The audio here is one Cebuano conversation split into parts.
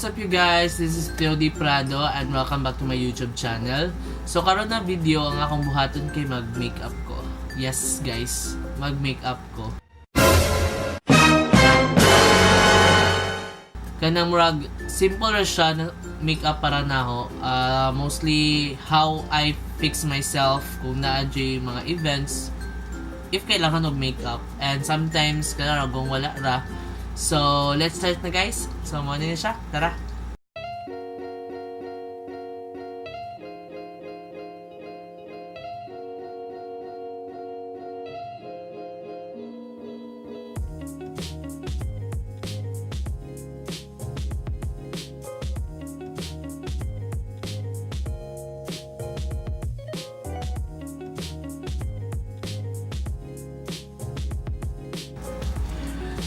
What's up, you guys? This is Teo Di Prado and welcome back to my YouTube channel. So karon na video, ang akong buhaton kay mag-makeup ko. Yes guys, mag-makeup ko. Kanang murag simple ra siya na makeup para nako. Mostly how I fix myself kung naa jud mga events if kailangan og makeup, and sometimes kanang kung wala ra. So let's start na, guys. So mo na siya, tara.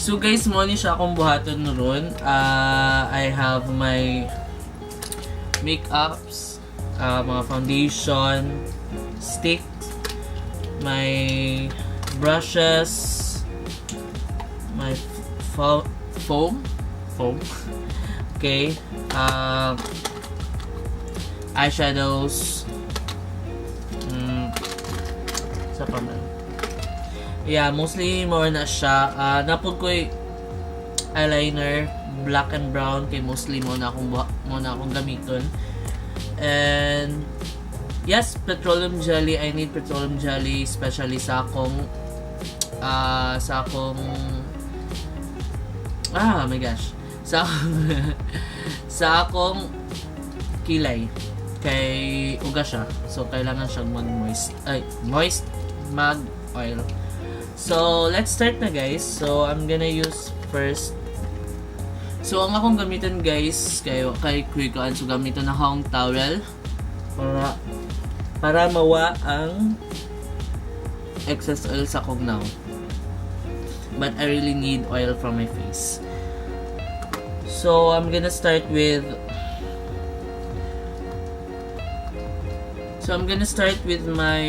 So guys, mo ni siya akong buhaton ron. I have my makeups, mga foundation, sticks, my brushes, my foam, okay, eyeshadows, sa pa man. Yeah, mostly more na siya. Napod ko eyeliner, black and brown, kay mostly mo na akong gamiton. And yes, petroleum jelly. I need petroleum jelly, especially sa akong, ah, my gosh. Sa akong kilay kay uga siya. So kailangan siyang mag-moist, ay, moist, mag oil. So, let's start na, guys. So, I'm gonna use first. So, ang akong gamitin, guys, kayo kay quick, so gamiton na akong towel para mawa ang excess oil sa akong nawong. But I really need oil from my face. So, I'm gonna start with my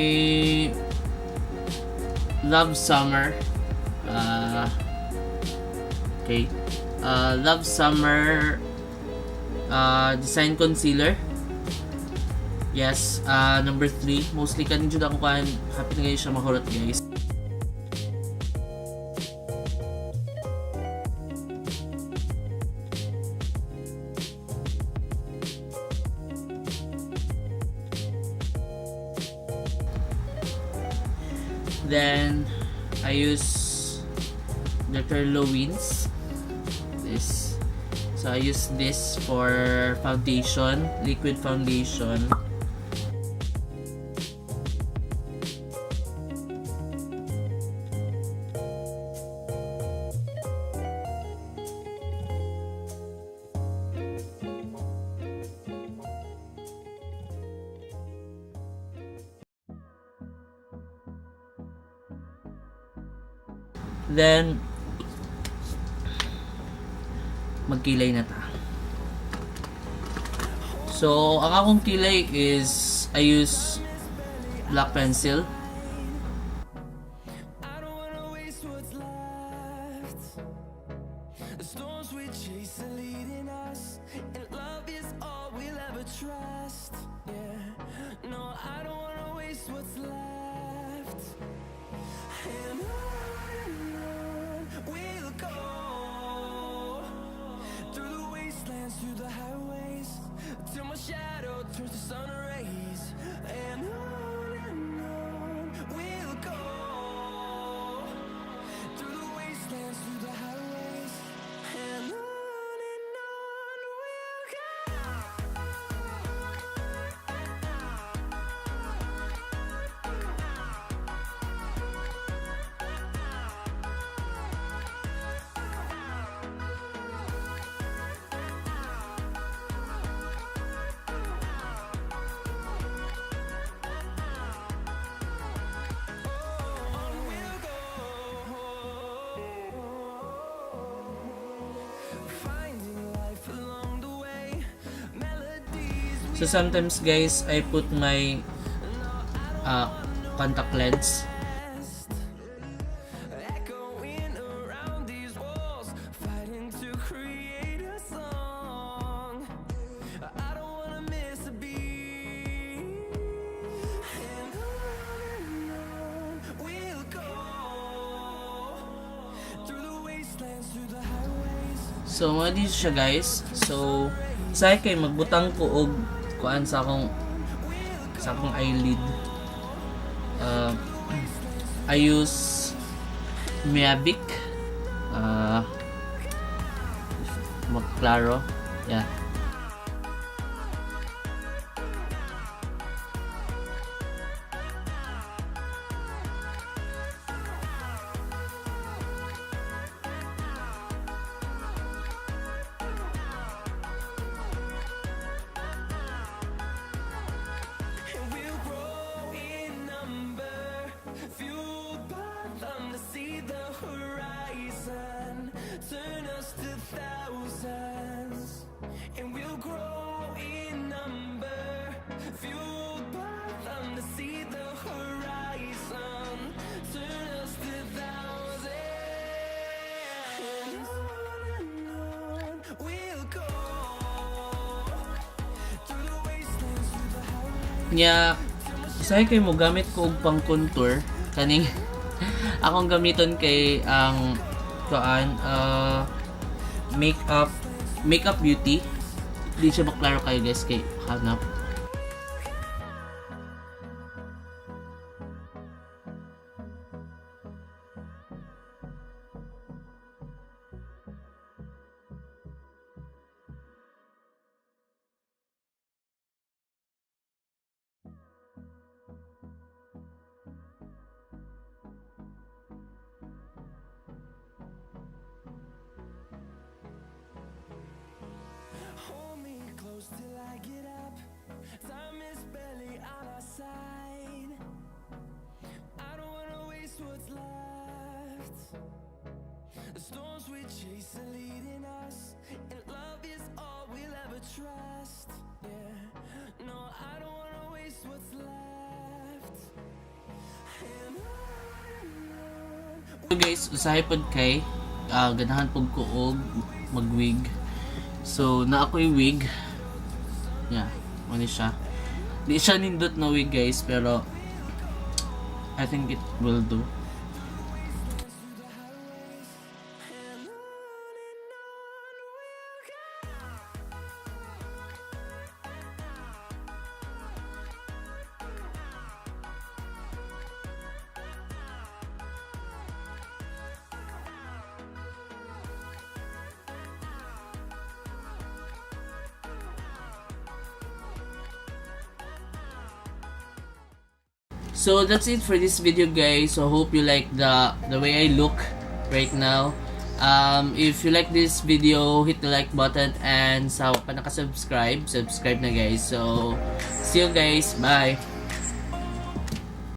Love Summer. Okay. Love Summer Design Concealer. Yes, number 3. Mostly kanin jud ako kan happy na kayo siya mahurot, guys. Then I use Dr. Lewins. This. So I use this for foundation, liquid foundation. Then, magkilay na ta. So, ang akong kilay is, I use black pencil. I don't wanna waste what's left. The storms we chase are leading us, and love is all we'll ever trust. Yeah, no, I don't wanna waste what's left. And on we'll go through the wastelands, through the highways, till my shadow turns to sun rays. And on we'll go through the wastelands, through the highways, and on we'll go. On we'll go. Finding life along the way, melodies. So sometimes, guys, I put my contact lens. Echoing around these walls, fighting to create a song. So, mao di siya, guys. So, say kay magbutang ko og kuan sa akong eyelid. I use Miabic. Maklaro. Yeah. And we'll grow in number, fueled by them to see the horizon. Turn us to thousands, and we'll grow in number, fueled by them to see the horizon. Turn us to thousands, and on we'll go through the wastelands, through the highways. Nya, usahay kay mo gamit ko og pang contour kaning akong gamiton kay ang kuan, makeup beauty. Di siya maklaro kayo, guys, kay hanap. Hold me close till I get up. Time is barely on our side. I don't wanna waste what's left. The storms we chase are leading us, and love is all we'll ever trust. Yeah, no, I don't wanna waste what's left. And on So guys, usahay pod kay ganahan pod ko og magwig. So naa ko'y wig. Yeah, mo ni siya. Di siya nindot na wig, guys, pero I think it will do. Through the highways, and on we'll go. So that's it for this video, guys. So hope you like the way I look right now. If you like this video, hit the like button and sa pa naka-subscribe, subscribe na, guys. So see you, guys. Bye.